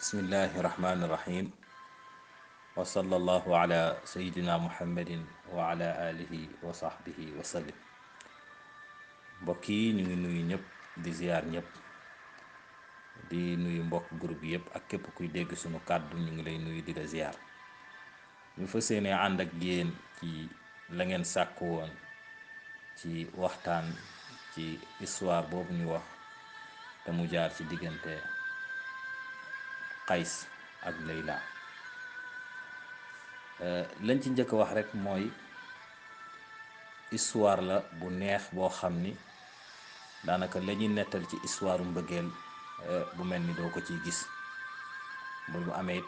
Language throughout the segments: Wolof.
bismillahi rahmaani rahim wa sallallahu ala sayidina muhammadin wa ala alihi wa sahbihi wa sallim. Mbokk yi ñu ngi nuyu ñëpp di ziyaar ñëpp di nuyu mbokk groupe yëpp ak képp kuy dégg sunu kàddu ñu ngi lay nuyu di la ziyaar. ñu fas yéene ànd ak yéen ci la ngeen sàkk woon ci waxtaan ci histoire boobu ñu wax te mu jaar ci diggante Qays ak Layla. lañ ci njëkk a wax rekk mooy histoire la bu neex boo xam ni daanaka la ñuy nettal ci histoire mbëggeel bu mel ni doo ko ciy gis bu amee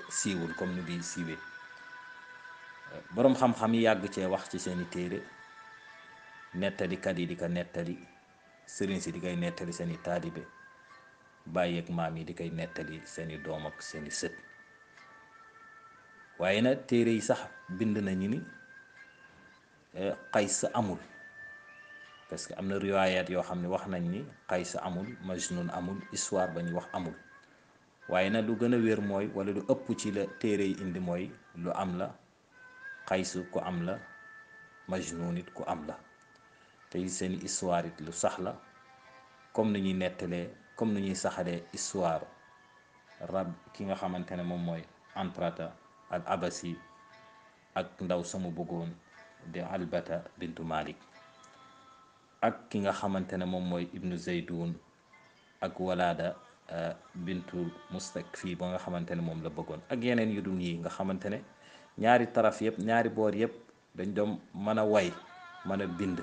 siiwul comme ni di siiwee. boroom xam-xam yi yàgg cee wax ci seeni téere, nettalikat yi di ko nettali, sëriñ si di koy nettali seeni taalibe, bàyyi ak maam yi di koy nettali seeni doom ak seeni sët. waaye nag téere yi sax bind nañu ni Qays amul, parce que am na riwaayaat yoo xam ne wax nañ ni Qays amul, Majnun amul, histoire ba ñuy wax amul. waaye nag lu gën a wér mooy walla lu ëpp ci la téere yi indi mooy lu am la, Qays ku am la, Majnun it ku am la, te seen histoire it lu sax la comme ni ñuy nettalee comme ni ñuy saxalee histoire rab ki nga xamante ne moom mooy Antrata al Abasi ak ndaw sama bëggoon di Albata bintu Malik, ak ki nga xamante ne moom mooy Ibnu Zeydun ak Walaada bintu Mustakfi ba nga xamante ne moom la bëggoon, ak yeneen yu dul yi nga xamante ne ñaari taraf yëpp ñaari boor yëpp dañ doon mën a way mën a bind.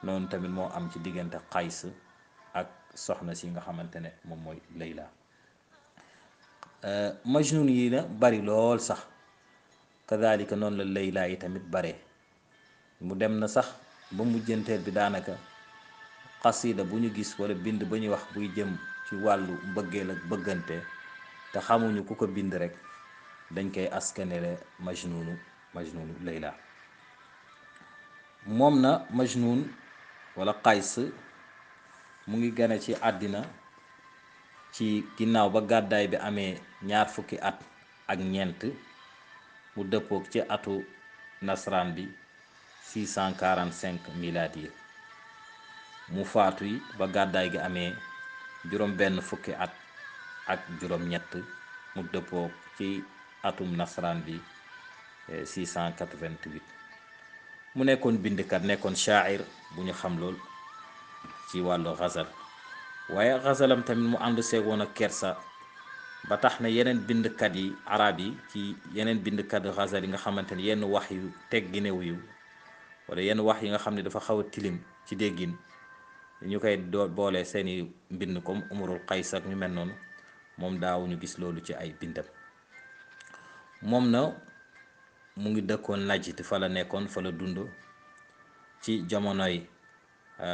noonu tamit moo am ci diggante Qays ak soxna si nga xamante ne moom mooy Layla. Majnun yi na bari lool sax, kadaalika noonu la Layla yi tamit bare. mu dem na sax ba mujjanteel bi daanaka xasida bu ñu gis walla bind ba ñuy wax buy jëm ci wàllu mbëggeel ak bëggante te xamuñu ku ko bind rekk dañ koy askanele Majnunu Layla. moom na Majnun walla Qays mu ngi gane ci àddina ci ginnaaw ba gàddaay bi amee 20 at ak ñeent, mu dëppook ci atu nasraan bi 645 miladiya. mu faatu yi ba gàddaay gi amee juróom-benn fukki at ak juróom-ñett, mu dëppook ci atum nasraan bi 688. mu nekkoon bindkat, nekkoon shaa'ir bu ñu xam lool ci wàllu xasal. waaye xasalam tamit mu ànd seegoon ak kersa ba tax na yeneen bindkat yi arab yi ci yeneen bindkat xasal yi nga xamante ne yenn wax yu tegginewu yu walla yenn wax yi nga xam ne dafa xaw a tilim ci déggin ñu koy boole seeni mbind comme Umrul Qays ak ñu mel noonu, moom daawuñu gis loolu ci ay bindam. moom na mu ngi dëkkoon Najd, fa la nekkoon, fa la dund ci jamonoy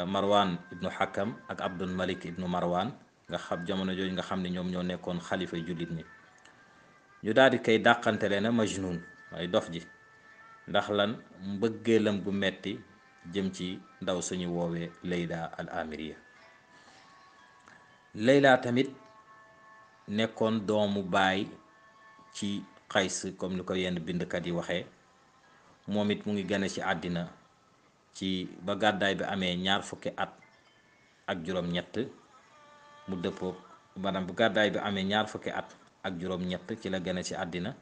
Marwan ibnu Hakam ak Abdul Malik ibnu Marwan, nga xam jamono jooju nga xam ne ñoom ñoo nekkoon xalifa jullit ñi. ñu daal di koy dàqantele na Majnun mooy dof ji, ndax lan mbëggeelam gu metti jëm ci ndaw suñu woowee Layla al Amiriya. Layla tamit nekkoon doomu baay ci Qays comme ni ko yenn bindkat yi waxee. moom it mu ngi gane ci àddina ci ba gàddaay bi amee 20 at ak juróom-ñett, mu dëppoo maanaam bu gàddaay bi amee 20 at ak juróom-ñett ci la gane ci àddina,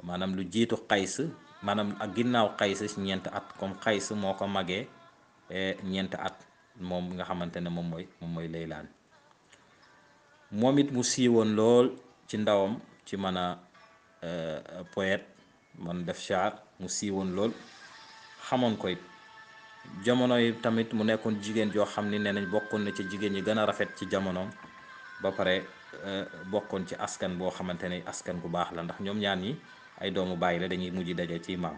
maanaam lu jiitu Qays, maanaam ak ginnaaw Qays ci 4 at, comme Qays moo ko magee 4 at moom nga xamante ne moom mooy Laylaan. moom it mu siiwoon lool ci ndawam ci mën a poète man def shaar, mu siiwoon lool xamoon ko it jamono yi tamit mu nekkoon jigéen joo xam ni nee nañ bokkoon na ci jigéen ñi gën a rafet ci jamonoom, ba pare bokkoon ci askan boo xamante ne askan gu baax la, ndax ñoom ñaar ñi ay doomu bàyyi la, dañuy mujj daje ci maam.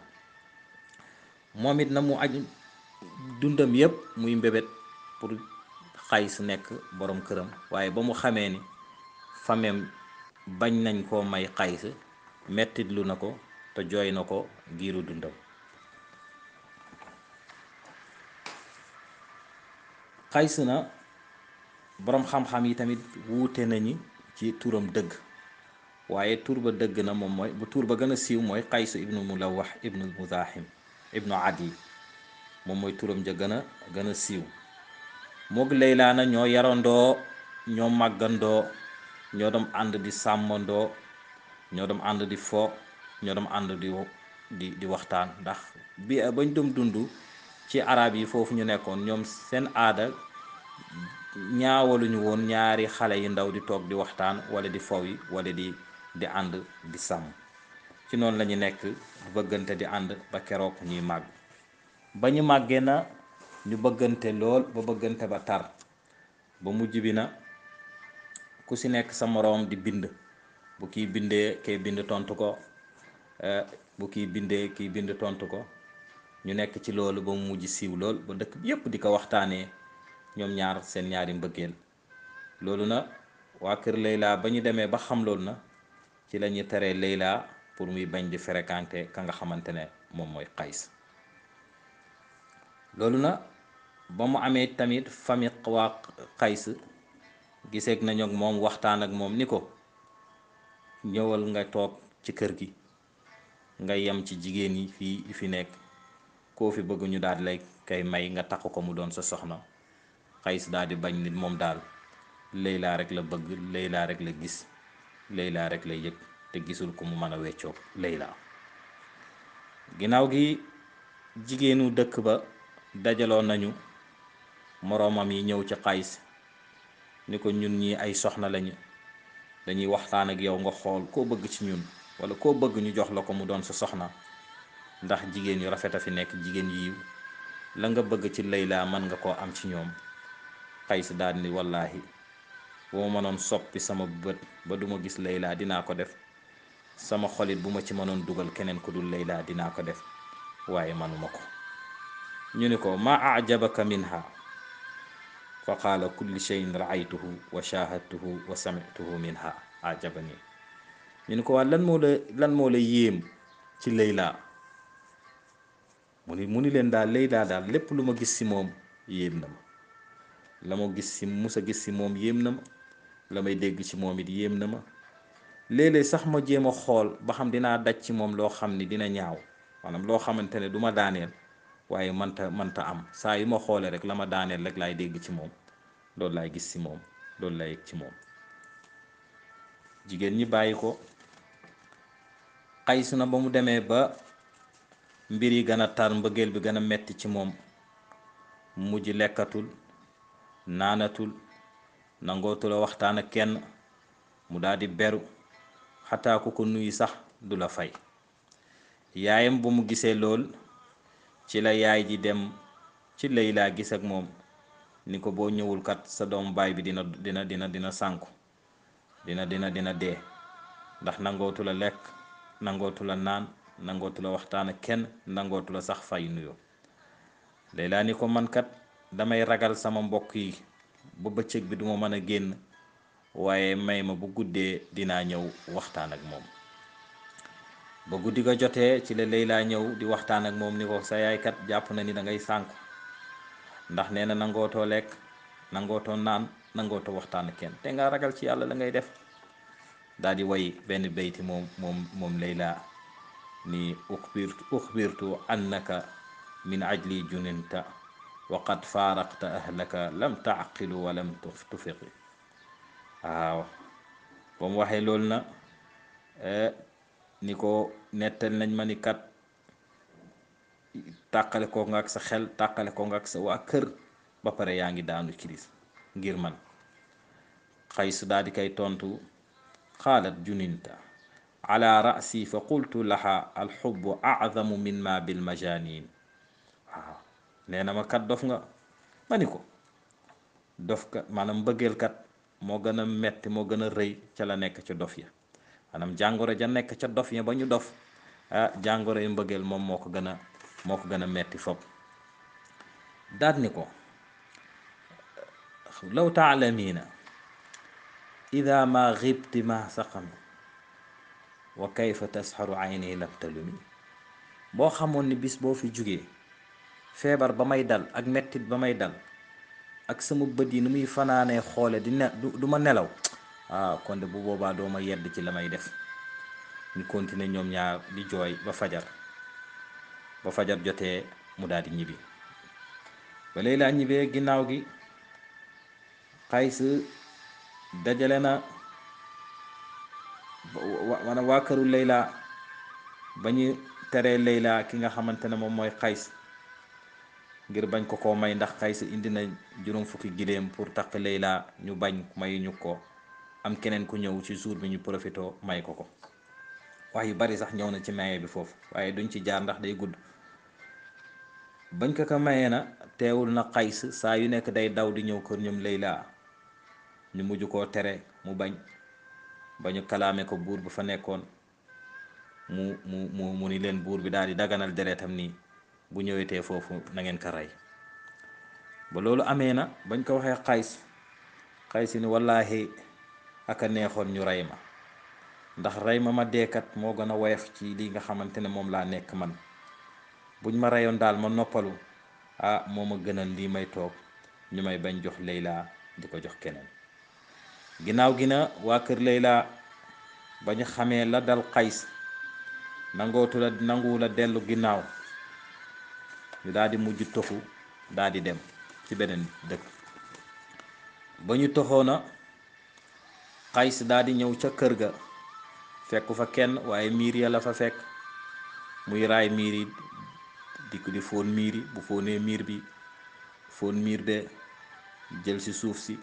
moom it na mu aj dundam yépp muy mbébét pour Qays nekk boroom këram, waaye ba mu xamee ni famem bañ nañ koo may Qays, mettitlu na ko te jooy na ko giiru dundam. Qays na boroom xam-xam yi tamit wuute nañu ci turam dëgg, waaye tur ba dëgg na moom mooy bu tur ba gën a siiw mooy Qaysu ibnu Mulawwax ibnu Muzahim ibnu Adi, moom mooy turam ja gën a siiw. moog Layla na ñoo yarandoo, ñoo màggandoo, ñoo doon ànd di sàmmandoo, ñoo doon ànd di fo, ñoo doon ànd di waxtaan. ndax bi bañ doon dund ci arab yi foofu ñu nekkoon, ñoom seen aada ñaawaluñu woon ñaari xale yu ndaw di toog di waxtaan wala di fow yi wala di ànd di sàmm. ci noonu la ñu nekk bëggante di ànd ba keroog ñuy màgg. ba ñu màggee na ñu bëggante lool ba bëggante ba tar, ba mujj bi na ku ci nekk sa moroom di bind. bu kiy bindee kay bind tontu ko, bu kiy bindee kiy bind tontu ko. ñu nekk ci loolu ba mu mujj siiw lool ba dëkk bi yépp di ko waxtaanee, ñoom ñaar seen ñaari mbëggeel. loolu na waa kër Layla ba ñu demee ba xam loolu na ci la ñu teree Layla pour muy bañ di fréquenter ka nga xamante ne moom mooy Qays. loolu na ba mu amee tamit famille waa Qays giseeg nañu ak moom, waxtaan ak moom ni ko ñëwal nga toog ci kër gi, nga yem ci jigéen yi fii fi nekk, koo fi bëgg ñu daal lay kay may nga takk ko mu doon sa soxna. Qays daal di bañ nit moom daal Layla rek la bëgg, Layla rek la gis, Layla rek la yëg, te gisul ku mu mën a weccoog Layla. ginnaaw gi jigéenu dëkk ba dajaloo nañu, moroomam yi ñëw ci Qays ni ko ñun ñi ay soxna lañu, dañuy waxtaan ak yow nga xool koo bëgg ci ñun wala koo bëgg ñu jox la ko mu doon sa soxna, ndax jigéen yu rafet a fi nekk, jigéen yu yiw, la nga bëgg ci Layla mën nga koo am ci ñoom. Qays daal ni wallaahi bu ma mënoon soppi sama bët ba duma gis Layla dinaa ko def, sama xolit bu ma ci mënoon dugal keneen ku dul Layla dinaa ko def, waaye manuma ko. ñu ni ko ma ajabaka minha, fa qaala kulli cheyin raaytuhu wa shahadtuhu wa samituhu minha ajabani. ñu ni ko waa lan moo la yéem ci Layla. mu ni leen daal Layla daal lépp lu ma gis ci moom yéem na ma, la ma gis ci musa gis ci moom yéem na ma, la may dégg ci moom it yéem na ma. léeg-léeg sax ma jéem a xool ba xam dinaa daj ci moom loo xam ni dina ñaaw, maanaam loo xamante ne du ma daaneel, waaye mënta am. saa yu ma xoolee rek la ma daaneel rek laay dégg ci moom, loolu laay gis ci moom, loolu laay yëg ci moom. jigéen ñi bàyyi ko. Qays na ba mu demee ba mbir yi gën a tar, mbëggeel bi gën a metti ci moom, mujj lekkatul naanatul, nangootu la waxtaan ak kenn, mu daal di beru, xataa ku ko nuyu sax du la fay. yaayam ba mu gisee lool ci la yaay ji dem ci Layla gis ak moom ni ko boo ñëwul kat sa doom baay bi dina sànku, dina dee, ndax nangootu la lekk, nangootu la naan, nangootu la waxtaan ak kenn, nangootu la sax fay nuyoo. Layla ni ko man kat damay ragal sama mbokk yi ba bëccëg bi duma mën a génn, waaye may ma bu guddee dinaa ñëw waxtaan ak moom. ba guddi ga jotee ci la Layla ñëw di waxtaan ak moom ni ko sa yaay kat jàpp na ni da ngay sànku, ndax nee na nangootoo lekk, nangootoo naan, nangootoo waxtaan ak kenn, te nga ragal ci yàlla la ngay def. daal di way benn bayti moom Layla ni uxbirtu annaka min ajli juninta wa qad faaraqta ahlaka lam taaqilu wa lam tufiqi. waaw ba mu waxee loolu na ni ko nettal nañ ma ni kat tàqale ko nga ak sa xel, tàqale ko nga ak sa waa kër, ba pare yaa ngi daanu kiris ngir man. Qays daal di koy tontu qaalat juninta ala rasi fa qultu laha alxubbu azamu min ma bil majanin. waaw nee na ma kat dof nga, ma ni ko dof kat maanaam mbëggeel kat moo gën a metti, moo gën a rëy ca la nekk ca dof ya, maanaam jàngoro ja nekk ca dof ya ba ñu dof, jàngoro yu mbëggeel moom moo ko gën a metti fopp. daat ni ko law taalamiina ida ma xibti ma saqami wa kayfa tasxaru ayni lam talumi. boo xamoon ni bis boo fi jugee feebar ba may dal ak mettit ba may dal ak sama bët yi ni muy fanaanee xoole du ma nelaw, kon de bu boobaa doo ma yedd ci la may def. ñu continuer ñoom ñaar di jooy ba fajar. ba fajar jotee mu daal di ñibbi. ba Layla ñibbee ginnaaw gi Qays dajale na maanaam waa këru Layla ba ñu teree Layla ki nga xamante ne moom mooy Qays ngir bañ ko may ndax Qays indi na juróom fukki giléem pour takk Layla ñu bañ mayuñu ko. am keneen ku ñëw ci jour bi ñu profitoo may ko wax yu bari sax ñëw na ci maye bi foofu waaye duñ ci jaar ndax day gudd. bañ ko mayee na teewul na Qays saa yu nekk day daw di ñëw kër ñoom Layla ñu mujj koo tere mu bañ ba ñu kalaame ko buur bu fa nekkoon mu ni leen buur bi daal di daganal deretam nii bu ñëwetee foofu na ngeen ko rey. ba loolu amee na bañ ko waxee Qays ni wallaahi aka neexoon ñu rey ma ndax rey ma deekat moo gën a woyof ci li nga xamante ne moom laa nekk man. buñ ma reyoon daal ma noppalu moo ma gënal lii may toog ñu may bañ jox Layla di ko jox keneen. ginnaaw gi na waa kër Layla ba ñu xamee la dal Qays nanguwu la dellu ginnaaw ñu daal di mujj toxu daal di dem ci beneen dëkk. ba ñu toxoona Qays daal di ñëw ca kër ga fekku fa kenn waaye miir ya la fa fekk muy raay miir yi di fóon miir yi bu fóonee miir bi fóon miir be jël ci suuf si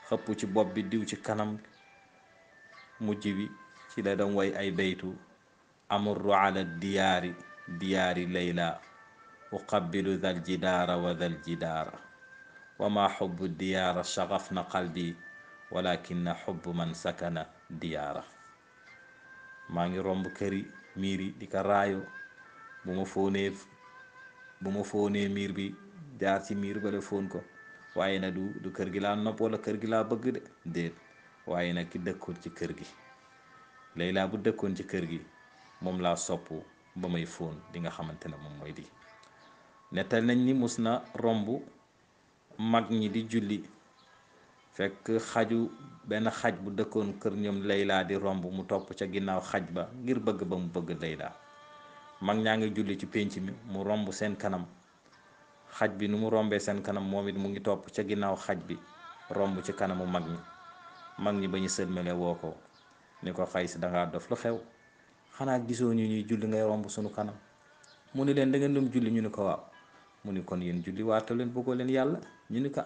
xëpp ci bopp bi diw ci kanam. mujj bi ci la doon way ay baytu amurru ala diyaari Layla uqabbilu dhal jidaara wa dhal jidaara wa ma xubbu diyaara shagafna qalbi walakinna xubbu man sakana diyaara. maa ngi romb këri miir yi di ko raayu bu ma fóonee miir bi jaar ci miir bale fóon ko waaye nag du kër gi laa nopp wala kër gi laa bëgg de déet waaye nag ki dëkkoon ci kër gi Layla bu dëkkoon ci kër gi moom laa sopp ba may fóon di nga xamante ne moom mooy di nettal nañ ni mus na romb mag ñi di julli fekk benn xaj bu dëkkoon kër ñoom Layla di romb mu topp ca ginnaaw xaj ba ngir bëgg ba mu bëgg Layla. mag ñaa ngi julli ci pénc mi mu romb seen kanam xaj bi nu mu rombee seen kanam moom it mu ngi topp ca ginnaaw xaj bi romb ci kanamu mag ñi ba ñu sëlmale woo ko ni ko Qays dangaa dof lu xew xanaa gisoo ñu ñuy julli ngay romb sunu kanam. mu ni leen da ngeen doon julli ñu ni ko waaw. mu ni kon yéen julli waatoo leen bëggoo leen yàlla ñu ni ko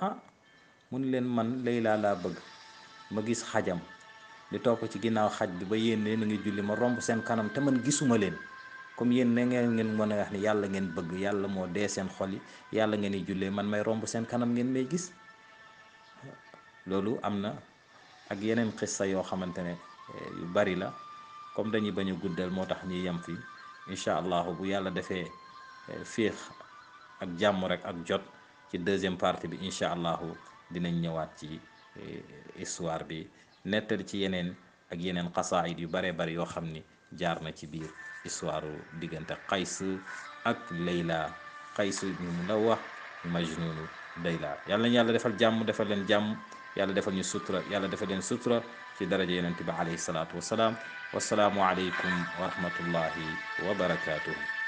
mu ni leen man Layla laa bëgg ma gis xajam di topp ci ginnaaw xaj bi ba yéen ne na ngi julli ma romb seen kanam te man gisuma leen comme yéen ne ngeen mën a wax ni yàlla ngeen bëgg yàlla moo dee seen xol yi yàlla ngeen di jullee man may romb seen kanam ngeen may gis. loolu am na ak yeneen xissa yoo xamante ne yu bari la comme dañuy bañ a guddal moo tax ñuy yem fii incha allahu bu yàlla defee féex ak jàmm rek ak jot ci deuxième partie bi incha allahu dinañ ñëwaat ci histoire bi nettali ci yeneen ak yeneen xasaayid yu baree bari yoo xam ni jaar na ci biir histoire diggante Qays ak Layla Qays ibnu Mulawah majnunu Layla. yàlla nañu yàlla defal jàmm defal leen jàmm yàlla defal ñu sutura yàlla defal leen sutura ci daraja yonent bi alayhi salaatu wasalaam wasalaamu aleykum wa rahmatullahi wa barakaatuhu.